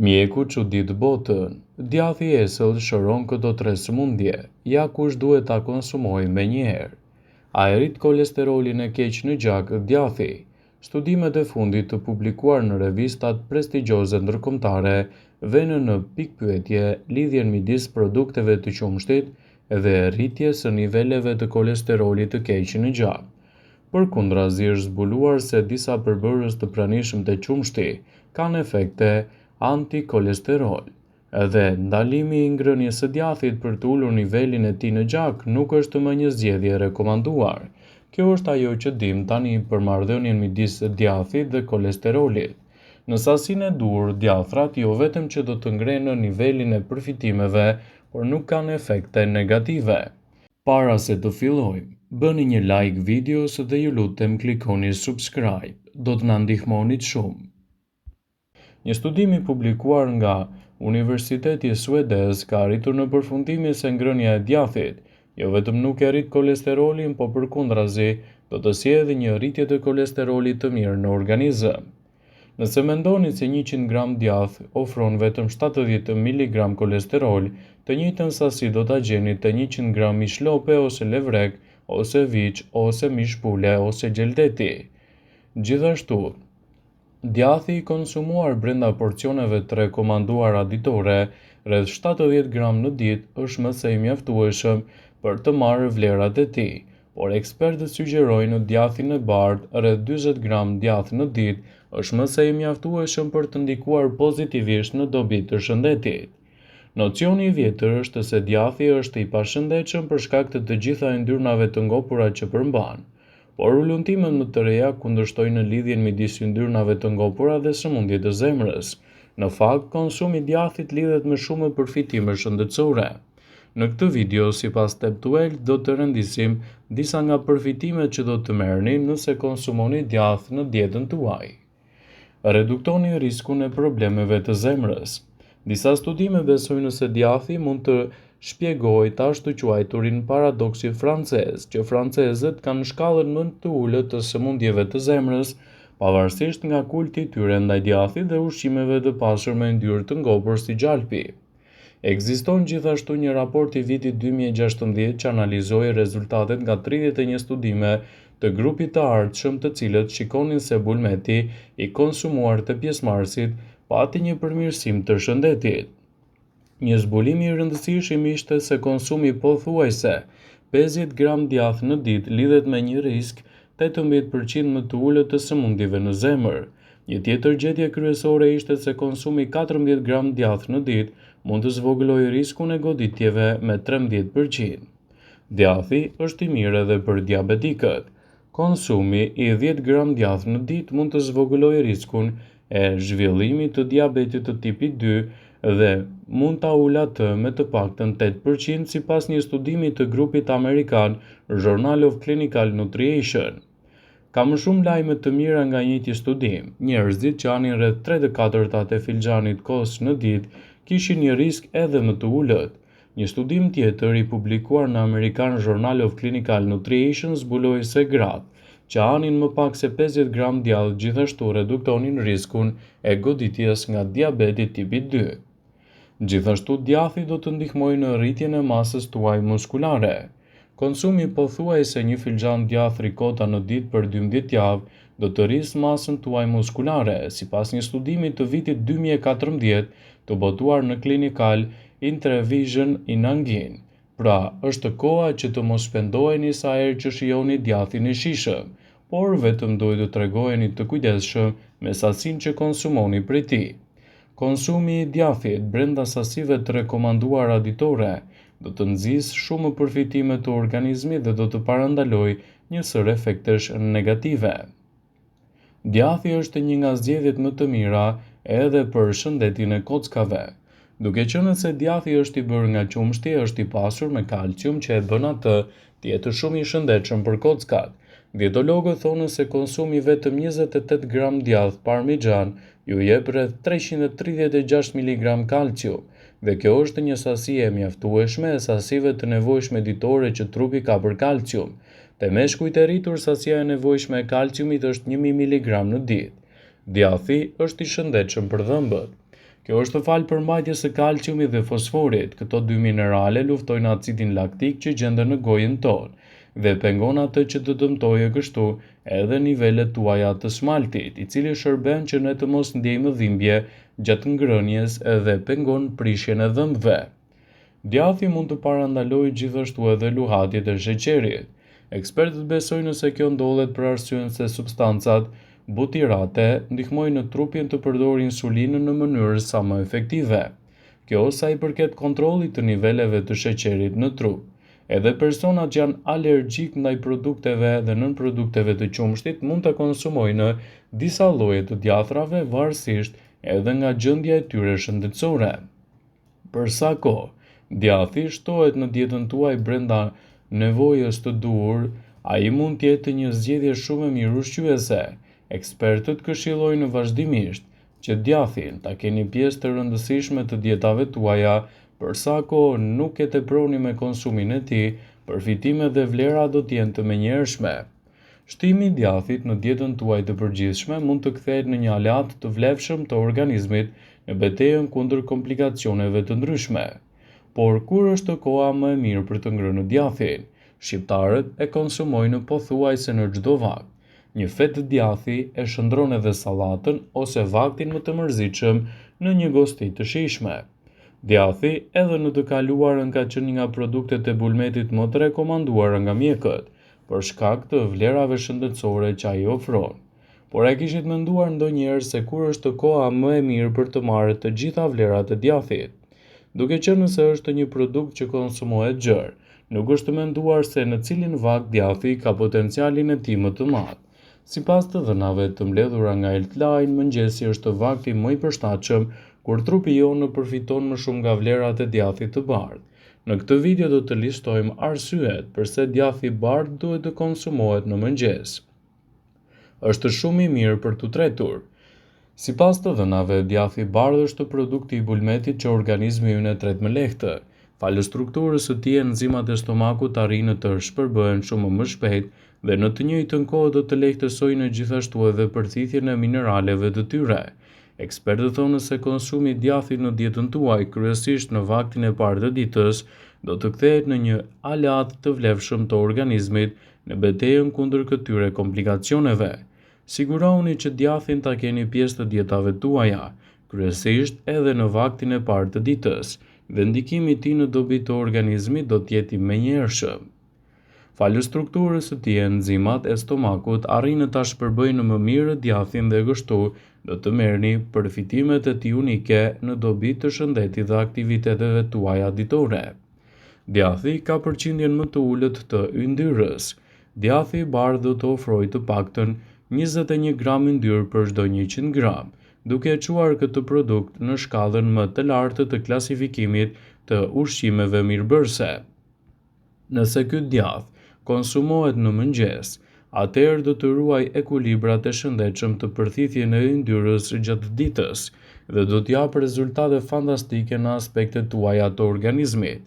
Mjeku çudit botën, Djathi esëll shëron këto tre sëmundje, ja kush duhet ta konsumojë menjëherë. A e rrit kolesterolin e keq në gjak djathi? Studimet e fundit të publikuar në revistat prestigjioze ndërkombëtare venë në pikëpyetje lidhjen midis produkteve të qumështit dhe rritjes së niveleve të kolesterolit të keq në gjak. Përkundrazi është zbuluar se disa përbërës të pranishëm te qumështi kanë efekte antikolesterol. Dhe ndalimi i ngrënies së djathit për të ulur nivelin e tij në gjak nuk është më një zgjedhje e rekomanduar. Kjo është ajo që dimë tani për marrëdhënien midis djathit dhe kolesterolit. Në sasinë e duhur, djathrat jo vetëm që do të ngrenë nivelin e përfitimeve, por nuk kanë efekte negative. Para se të fillojmë, bëni një like videos dhe ju lutem klikoni subscribe, do të na ndihmonit shumë. Një studim i publikuar nga Universiteti Suedez ka arritur në përfundimin se ngrënia e djathit jo vetëm nuk e rrit kolesterolin, po përkundrazi do të sjellë një rritje të kolesterolit të mirë në organizëm. Nëse mendoni se 100 gram djathë ofron vetëm 70 miligram kolesterol, të njëjtën sasi do ta gjeni te 100 gram mish lope ose levrek, ose viç, ose mish pule ose gjel deti. Gjithashtu, djathi i konsumuar brenda porcioneve të rekomanduara ditore, rreth 70 gram në ditë, është më se i mjaftueshëm për të marrë vlerat e tij. Por ekspertët sugjerojnë djathin e bardhë, rreth 40 gram djathë në ditë, është më se i mjaftueshëm për të ndikuar pozitivisht në dobi të shëndetit. Nocioni i vjetër është se djathi është i pashëndetshëm për shkak të të gjitha yndyrnave të ngopura që përmban. Por hulumtimet më të reja kundërshtojnë lidhjen midis yndyrnave të ngopura dhe sëmundjet të zemrës. Në fakt, konsumi i djathit lidhet me shumë përfitime shëndetësore. Në këtë video, sipas Step to Health, do të rendisim disa nga përfitimet që do të merrni nëse konsumoni djathë në dietën tuaj. Reduktoni riskun e problemeve të zemrës. Disa studime besojnë se djathi mund të shpjegojë të ashtuquajturin paradoksi francez, që francezët kanë shkallën më të ulët të sëmundjeve të zemrës, pavarësisht nga kulti i tyre ndaj djathit dhe ushqimeve të pasur me yndyrë të ngopur si gjalpi. Ekziston gjithashtu një raport i vitit 2016 që analizoi rezultatet nga 31 studime të grupit të ardhshëm të cilët shikonin se bulmeti i konsumuar te pjesëmarrësit pati një përmirësim të shëndetit. Një zbulim i rëndësishëm ishte se konsumi pothuajse 50 gram djathë në ditë lidhet me një risk 18% më të ulët të sëmundjeve në zemër. Një tjetër gjetje kryesore ishte se konsumi 14 gram djathë në ditë mund të zvogëlojë riskun e goditjeve me 13%. Djathi është i mirë edhe për diabetikët. Konsumi i 10 gram djathë në ditë mund të zvogëlojë riskun e zhvillimit të diabetit të tipit 2 dhe mund ta ulë atë me të paktën 8% sipas një studimi të grupit amerikan Journal of Clinical Nutrition. Ka më shumë lajme të mira nga i njëjti studim. Njerëzit që hanin rreth 3/4 e filxhanit kos në ditë kishin një risk edhe më të ulët. Një studim tjetër i publikuar në American Journal of Clinical Nutrition zbuloi se gratë që hanin më pak se 50 gram djathë gjithashtu reduktonin riskun e goditjes nga diabeti tipi 2. Gjithashtu djathi do të ndihmojë në rritjen e masës tuaj muskulare. Konsumi pothuajse një filxhan djathë rikota në ditë për 12 javë do të rrisë masën tuaj muskulare, sipas një studimi të vitit 2014 të botuar në Clinical Intervention in Aging. Pra, është koha që të mos pendoheni sa herë që shijoni djathin e shijshëm, por vetëm duhet të tregoheni të kujdesshëm me sasinë që konsumoni prej tij. Konsumi i djathit brenda sasive të rekomanduara ditore do të nxisë shumë përfitime të organizmit dhe do të parandalojë një sërë efektesh negative. Djathi është një nga zgjedhjet më të mira edhe për shëndetin e kockave. Duke qenë se djathi është i bërë nga qumështi, është i pasur me kalcium që e bën atë të jetë shumë i shëndetshëm për kockat. Dietologët thonë se konsumi vetëm 28 gram djathë parmixhan ju jep rreth 336 mg kalcium, dhe kjo është një sasi e mjaftueshme e sasive të nevojshme ditore që trupi ka për kalcium. Te meshkujt e rritur sasia e nevojshme e kalciumit është 1000 mg në ditë. Djathi është i shëndetshëm për dhëmbët. Kjo është falë përmbajtjes së kalciumit dhe fosforit. Këto dy minerale luftojnë acidin laktik që gjendet në gojën tonë dhe pengon atë që të dëmtojë kështu edhe nivelet tuaja të smaltit, i cili shërben që ne të mos ndjejmë dhimbje gjatë ngrënies dhe pengon prishjen e dhëmbëve. Djathi mund të parandalojë gjithashtu edhe luhatjet e sheqerit. Ekspertët besojnë se kjo ndodhet për arsyen se substancat butirate ndihmojnë trupin të përdorë insulinën në mënyrë sa më efektive. Kjo sa i përket kontrollit të niveleve të sheqerit në trup. Edhe personat që janë alergjikë ndaj produkteve dhe nënprodukteve të qumështit mund të konsumojnë disa lloje të djathrave varësisht edhe nga gjendja e tyre shëndetësore. Për sa kohë djathi shtohet në dietën tuaj brenda nevojës të duhur, ai mund të jetë një zgjedhje shumë e mirë ushqyese. Ekspertët këshillojnë vazhdimisht që djathin ta keni pjesë të rëndësishme të dietave tuaja, për sa kohë nuk e teproni me konsumin e tij, përfitimet dhe vlerat do të jenë të menjëhershme. Shtimi i djathit në dietën tuaj të përgjithshme mund të kthehet në një aleat të vlefshëm të organizmit në betejën kundër komplikacioneve të ndryshme. Por kur është koha më e mirë për të ngrënë djathin? Shqiptarët e konsumojnë pothuajse në çdo vakt. Një fetë djathi e shndërron edhe sallatën ose vaktin më të mërzitshëm në një gosti të shijshme. Djathi edhe në të kaluarën ka qenë një nga produktet e bulmetit më të rekomanduara nga mjekët, për shkak të vlerave shëndetësore që ai ofron. Por a e kishit menduar ndonjëherë se kur është koha më e mirë për të marrë të gjitha vlerat e djathit? Duke qenë se është një produkt që konsumohet gjerë, nuk është menduar se në cilin vakt djathi ka potencialin e tij më të madh. Sipas të dhënave të mbledhura nga Healthline, mëngjesi është vakti më i përshtatshëm kur trupi jonë përfiton më shumë nga vlerat e djathit të bardhë. Në këtë video do të listojmë arsyet përse djathi i bardhë duhet të konsumohet në mëngjes. Është shumë i mirë për t'u tretur. Sipas të dhënave, djathi i bardhë është produkti i bulmetit që organizmi ynë e tret më lehtë. Falë strukturës së tij, enzimat e stomakut arrijnë të shpërbëhen shumë më shpejt dhe në të njëjtën kohë do të lehtësojnë gjithashtu edhe përthithjen e mineraleve të tyre. Ekspertët thonë se konsumi i djathit në dietën tuaj, kryesisht në vaktin e parë të ditës, do të kthehet në një aleat të vlefshëm të organizmit në betejën kundër këtyre komplikacioneve. Sigurohuni që djathin ta keni pjesë të dietave tuaja, kryesisht edhe në vaktin e parë të ditës, dhe ndikimi i tij në dobi të organizmit do të jetë i menjëhershëm. Falë strukturës së tij enzimat e stomakut arrijnë ta shpërbëjnë më mirë djathin dhe kështu do të merrni përfitimet e tij unike në dobi të shëndetit dhe aktiviteteve tuaja ditore. Djathi ka përqindjen më të ulët të yndyrës. Djathi i bardhë do të ofrojë të paktën 21 gram yndyrë për çdo 100 gram, duke e çuar këtë produkt në shkallën më të lartë të klasifikimit të ushqimeve mirëbërëse. Nëse ky djathë konsumohet në mëngjes, atëherë do të ruajë ekuilibrat e shëndetshëm të përthithjen e yndyrës gjatë ditës dhe do të japë rezultate fantastike në aspektet tuaja të organizmit.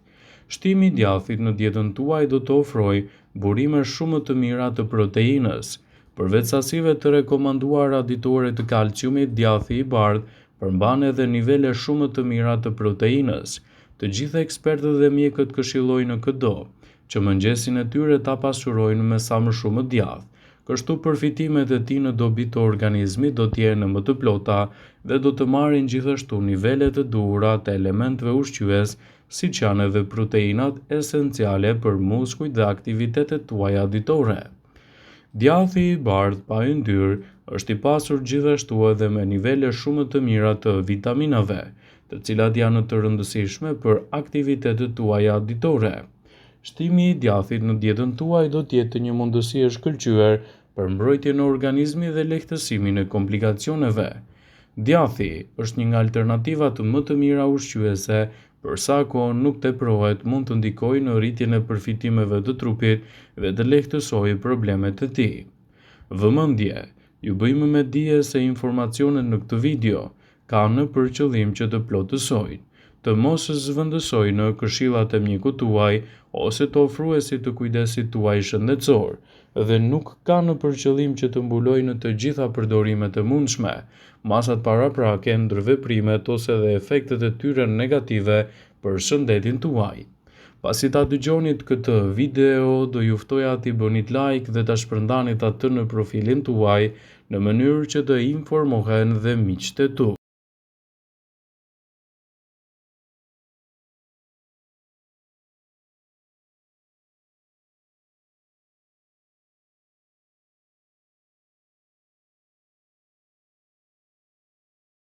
Shtimi i djathit në dietën tuaj do të ofrojë burime shumë më të mira të proteinës. Përveç sasive të rekomanduara ditore të kalciumit, djathi i bardhë përmban edhe nivele shumë më të mira të proteinës. Të gjithë ekspertët dhe mjekët këshillojnë këdo, që mëngjesin e tyre ta pasurojnë me sa më shumë djathë. Kështu përfitimet e tij në dobi të organizmit do të jenë më të plota dhe do të marrin gjithashtu nivelet e duhura të elementëve ushqyes, siç janë edhe proteinat esenciale për muskujt dhe aktivitetet tuaja ditore. Djathi i bardhë pa yndyrë është i pasur gjithashtu edhe me nivele shumë të mira të vitaminave, të cilat janë të rëndësishme për aktivitetet tuaja ditore. Shtimi i djathit në dietën tuaj do të jetë një mundësi e shkëlqyer për mbrojtjen e organizmit dhe lehtësimin e komplikacioneve. Djathi është një nga alternativat më të mira ushqyese Për sa kohë nuk teprohet, mund të ndikojë në rritjen e përfitimeve të trupit dhe të lehtësojë problemet e tij. Vëmendje! Ju bëjmë me dije se informacionet në këtë video kanë për qëllim që të plotësojnë, të mos zëvendësojnë këshillat e mjekut tuaj ose të ofruesit të kujdesit tuaj shëndetësor. dhe nuk kanë për qëllim që të mbulojnë të gjitha përdorimet e mundshme, masat paraprake, ndërveprimet ose dhe efektet e tyre negative për shëndetin tuaj. Pasi ta dëgjonit këtë video, do ju ftoja t'i bënit like dhe ta shpërndanit atë në profilin tuaj, në mënyrë që të informohen dhe miqtë e tu.